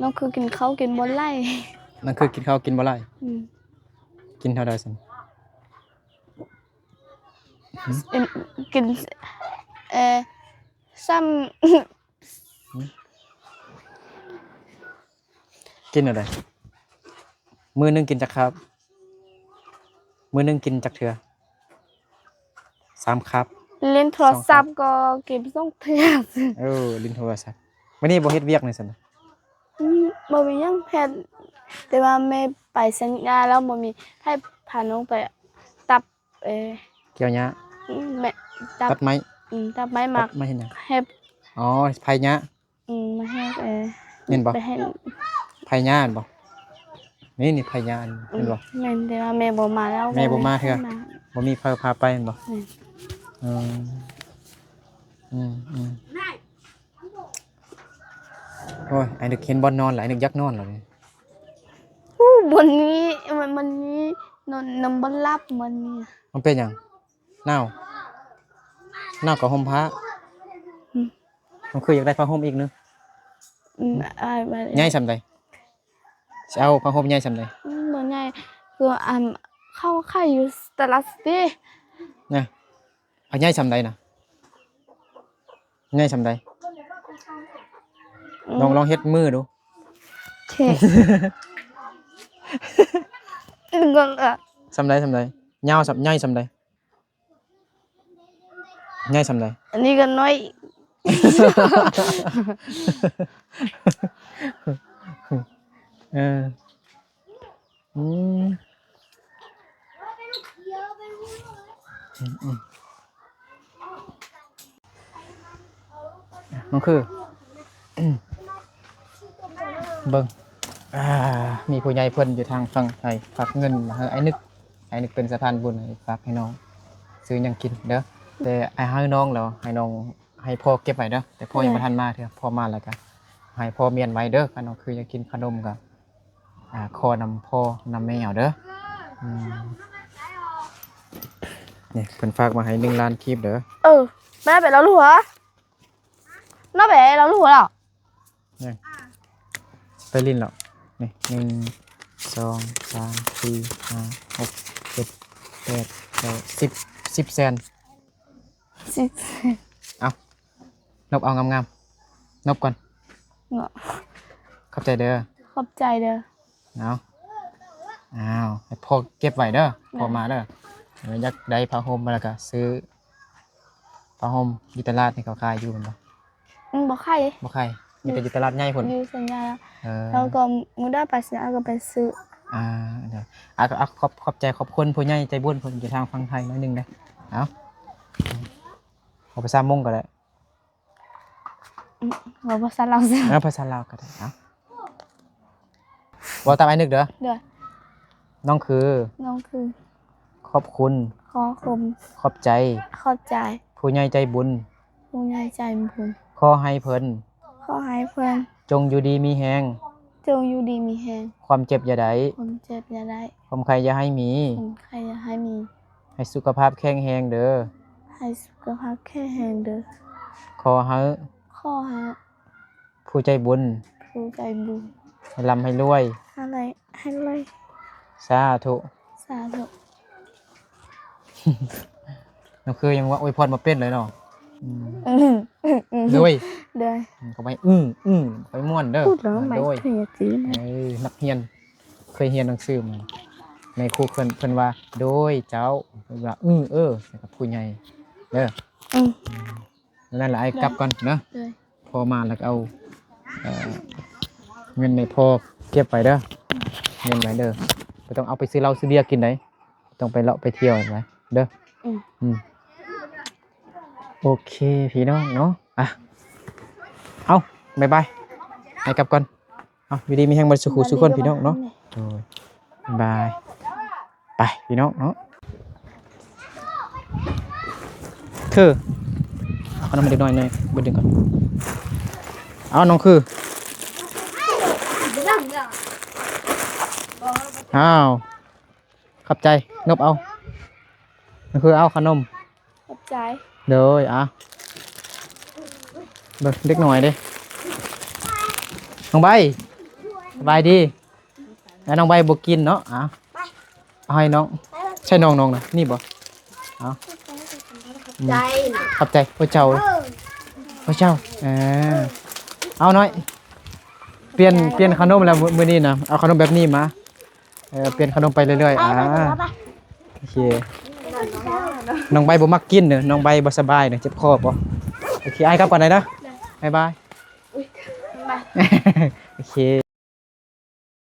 ນ້ອງຄືກິນເຂົ້າກິນບໍ່ຫຼາຍ. ນ້ອງຄືກິນເຂົ້າກິນບໍ່ຫຼາຍ. ອືມ ກິນເທົ່າໃດຊັ້ນ? ຫຶ? ກິນ ກິນ ເອີ ຊ້ຳ ຫຶ? ກິນແນວໃດ? ມື້ໜຶ່ງກິນຈັກຄາບ? ມື້ໜຶ່ງກິນຈັກເທື່ອ? ສາມຄາບ. ຫຼິ້ນໂທລະສັບ ສອງຄາບ ກໍເກມສອງເທື່ອ. ເອີ ຫຼິ້ນໂທລະສັບ. ມື້ນີ້ບໍ່ເຮັດວຽກແນວຊັ້ນນະ? ອືມ ບໍ່ມີຫຍັງເຮັດ ແຕ່ວ່າແມ່ໄປສັນຍາແລ້ວ ບໍ່ມີໃຜພານ້ອງໄປຕັດ ເອີ ກ່ຽວຫຍ້າ. ອືມ ແມ່ຕັດ ຕັດໄມ້. ອືມ ຕັດໄມ້ມາ ຕັດໄມ້ເຮັດຫຍັງ? ເຮັດ ອໍ ໄຖຫຍ້າ. ອືມ ມາເຮັດ ເອີ ແມ່ນບໍ່? ໄປເຮັດ ໄຖຫຍ້າແມ່ນບໍ່? ນີ້ ນີ້ໄຖຫຍ້າ ອືມ ແມ່ນບໍ່? ແມ່ນ ແຕ່ວ່າແມ່ບໍ່ມາແລ້ວ ແມ່ບໍ່ມາເທື່ອ ບໍ່ມີໃຜພາໄປແມ່ນບໍ່? ແມ່ນ ອືມ ອືມ ອືມ. ໂອ້ຍ ອ້າຍນຶກເຫັນບ່ອນນອນລະ ອ້າຍນຶກຢາກນອນລະນີ້. ໂອ້ ບ່ອນນີ້ ມັນ ມັນນີ້ ນອນ ນອນບໍ່ຫຼັບມື້ນີ້. ມັນເປັນຫຍັງ? ໜາວ ໜາວກໍຫົ່ມຜ້າ. ອືມ ມັນຄືຢາກໄດ້ຜ້າຫົ່ມອີກໜຶ່ງ. ອືມ ອ້າຍວ່າ ໃຫຍ່ສ່ຳໃດ? ຊິເອົາຜ້າຫົ່ມໃຫຍ່ສ່ຳໃດ? ອືມ ບໍ່ໃຫຍ່ ຄື ອັນ ເຂົາຂາຍຢູ່ຕະຫຼາດຊິຕີນະ. ເອົາໃຫຍ່ສ່ຳໃດນະ? ໃຫຍ່ສ່ຳໃດ? ອືມ ລອງ ລອງເຮັດມືດູ. ໂອເຄ ສ່ຳໃດ ສ່ຳໃດ? ຍາວສ່ຳ ໃຫຍ່ສ່ຳໃດ? ໃຫຍ່ສ່ຳໃດ? ອັນນີ້ກໍນ້ອຍ. ເອີ ອືມ ອືມ ອືມ. ມັນຄື ເບິ່ງ ອ່າ ມີຜູ້ໃຫຍ່ເພິ່ນຢູ່ທາງຝັ່ງໄທ ຝາກເງິນມາໃຫ້ອ້າຍນຶກ. ອ້າຍນຶກເປັນສະພານບຸນໃຫ້ ຝາກໃຫ້ນ້ອງຊື້ຫຍັງກິນເດີ. ແຕ່ອ້າຍໃຫ້ນ້ອງແລ້ວ ໃຫ້ນ້ອງ ໃຫ້ພໍ່ເກັບໄວ້ເດີ. ແຕ່ພໍ່ຍັງບໍ່ທັນມາເທື່ອ ພໍ່ມາແລ້ວກະໃຫ້ພໍ່ມ້ຽນໄວ້ເດີ. ຄັນນ້ອງຄືຢາກກິນຂະໜົມກະ ອ່າ ຂໍນຳພໍ່ນຳແມ່ເອົາເດີ. ອືມ ນີ້ເພິ່ນຝາກມາໃຫ້ໜຶ່ງລ້ານກີບເດີ. ເອີ ແມ່ໄປລາວລູກຫວາ? ນ້ອງໄປລາວລູກຫວາລະ? ຍັງ ໄປຫຼິ້ນແລ້ວ. ນີ້ ໜຶ່ງ ສອງ ສາມ ສີ່ ຫ້າ ຫົກ ເຈັດ ແປດ ເກົ້າ ສິບ ສິບແສນ. ເອົາ ນົບເອົາງາມໆ ນົບກ່ອນ. ຂອບໃຈເດີ. ຂອບໃຈເດີ. ເອົາ ອ້າວ ໃຫ້ພໍ່ເກັບໄວ້ເດີ. ໂດຍ. ພໍ່ມາເດີ. ເອີ ຢາກໄດ້ຜ້າຫົ່ມ ແລ້ວກໍຊື້ຜ້າຫົ່ມຢູ່ຕະຫຼາດນີ້ ເຂົາຂາຍຢູ່ແມ່ນບໍ່? ອືມ ບໍ່ຂາຍເດ້. ບໍ່ຂາຍ. ຢູ່ ມີແຕ່ຢູ່ຕະຫຼາດໃຫຍ່ພຸ້ນ. ຢູ່ສວນໃຫຍ່. ເອີ ແລ້ວກໍມື້ໃດໄປສວນໃຫຍ່ກໍໄປຊື້. ອ່າ ເດີ. ອ່າ ກໍ ອ່າ ຂອບ ຂອບໃຈຂອບຄຸນຜູ້ໃຫຍ່ໃຈບຸນເພິ່ນຢູ່ທາງຝັ່ງໄທໜ້ອຍໜຶ່ງເດີ. ເອົາ ເວົ້າພາສາມົ້ງກໍໄດ້. ອືມ ເວົ້າພາສາລາວຊະ. ເອີ ພາສາລາວກໍໄດ້. ເອົາ ເວົ້າຕາມອ້າຍນຶກເດີ. ໂດຍ. ນ້ອງຄື ນ້ອງຄື ຂອບຄຸນ ຂໍຄຸນ ຂອບໃຈ ຂອບໃຈ ຜູ້ໃຫຍ່ໃຈບຸນ ຜູ້ໃຫຍ່ໃຈບຸນ ຂໍໃຫ້ເພິ່ນ ຂໍໃຫ້ເພິ່ນ ຈົ່ງຢູ່ດີມີແຮງ ຈົ່ງຢູ່ດີມີແຮງ ຄວາມເຈັບຢ່າໄດ້ ຄວາມເຈັບຢ່າໄດ້ ຄວາມໄຂ້ຢ່າໃຫ້ມີ ຄວາມໄຂ້ຢ່າໃຫ້ມີ ໃຫ້ສຸຂະພາບແຂງແຮງເດີ ໃຫ້ສຸຂະພາບແຂງແຮງເດີ ຂໍໃຫ້ ຂໍໃຫ້ ຜູ້ໃຈບຸນ ຜູ້ໃຈບຸນ ໃຫ້ລ່ຳໃຫ້ລວຍ ໃຫ້ໄດ້ ໃຫ້ລວຍ ສາທຸ ສາທຸ. ນ້ອງຄືຍັງວ່າອວຍພອນບໍ່ເປັນເລີຍເນາະ. ອືມ ອືມ ອືມ ໂດຍ ໂດຍ ອືມ ເຂົ້າໄປ ອືມ ອືມ ໄປມ່ວນເດີ ໂດຍ ເອີ ນັກຮຽນເຄີຍຮຽນໜັງສືມາ ໃນຄູເພິ່ນ ເພິ່ນວ່າ ໂດຍ ເຈົ້າ ເພິ່ນວ່າ ອືມ ເອີ ໃສ່ກັບຜູ້ໃຫຍ່ເດີ. ອືມ ອືມ ນັ້ນລະ ອ້າຍກັບກ່ອນເນາະ. ໂດຍ. ພໍ່ມາແລ້ວກໍເອົາ ເອີ ເງິນໃຫ້ພໍ່ເກັບໄວ້ເດີ ເງິນໄວ້ເດີ ບໍ່ຕ້ອງເອົາໄປຊື້ເຫຼົ້າຊື້ເບຍກິນໃດ ຕ້ອງໄປເລາະໄປທ່ຽວໄວ້ເດີ. ອືມ ອືມ ໂອເຄພີ່ນ້ອງເນາະ. ອ່ະ ເອົາ ບາຍບາຍ ອ້າຍກັບກ່ອນ. ເອົາ ຢູ່ດີມີແຮງເບິດສູ່ຄູ່ສູ່ຄົນພີ່ນ້ອງເນາະ. ໂດຍ ບາຍ ໄປພີ່ນ້ອງເນາະ. ຄື ເອົາຂະໜົມໃຫ້ເດັກນ້ອຍໜ້ອຍ ເບິດດຶງກ່ອນ. ເອົາ ນ້ອງຄື ອ້າວ ຂອບໃຈ ນົບເອົາ ນ້ອງຄື ເອົາຂະໜົມ. ຂອບໃຈ. ໂດຍ ອ່ະ ເບິ່ງເດັກນ້ອຍເດ້. ນ້ອງໃບ ສະບາຍດີ. ແລ້ວນ້ອງໃບບໍ່ກິນເນາະ. ອ່ະ ເອົາໃຫ້ນ້ອງ. ໃຊ່ນ້ອງ ນ້ອງນະ ນີ້ບໍ່? ເອົາ ຂອບໃຈ. ໂອ້ເຈົ້າ ໂອ້ເຈົ້າ ເອີ ເອົານ້ອຍ ປ່ຽນ ປ່ຽນຂະໜົມແລ້ວ ມື້ນີ້ນະ ເອົາຂະໜົມແບບນີ້ມາ. ເອີ ປ່ຽນຂະໜົມໄປເລື້ອຍໆ. ອ່າ ໂອເຄ ນ້ອງໃບບໍ່ມັກກິນເດີ ນ້ອງໃບບໍ່ສະບາຍເດີ ເຈັບຄໍບໍ? ໂອເຄ ອ້າຍກັບກ່ອນເດີ. ບາຍບາຍ. ໂອເຄ.